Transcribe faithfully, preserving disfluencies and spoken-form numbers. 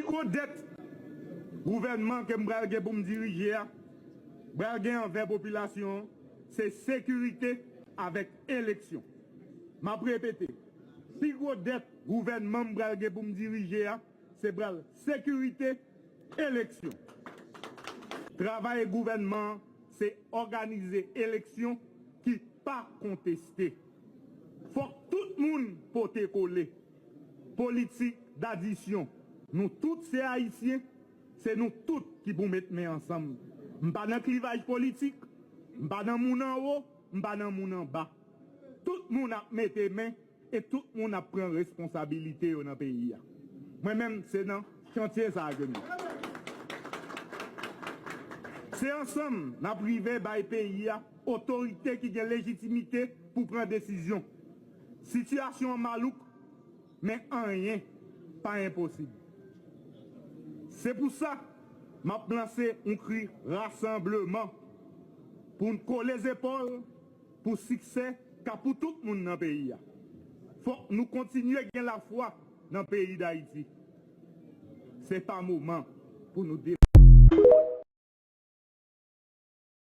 gwo dèt gouvènman ke m pral gen pou m dirije a, pral gen anvè popilasyon an, se sekirite avèk eleksyon. M ap repete, pi gwo dèt gouvènman m pral gen pou m dirije a, se pral sekirite, eleksyon. Travay gouvènman an se òganize eleksyon ki pa konteste. Fòk tout moun pote kole. Politik dadisyon. Nou tout se Ayisyen, se nou tout ki pou met men ansanm. M pa nan klivaj politik, m pa nan moun anwo, m pa nan moun anba. Tout moun ap mete men e tout moun ap pran responsabilite yo nan peyi a. Mwen menm, se nan chantye sa a ke m ye. Se ansanm n ap rive bay peyi a otorite ki gen lejitimite pou pran desizyon. Sitiyasyon an malouk, men anyen pa enposib. Se pou sa, m ap lanse yon kri rasanbleman pou n kole zepòl pou siksè k ap pou tout moun nan peyi a. Fòk nou kontinye gen lafwa nan peyi Dayiti. Se pa moman pou nou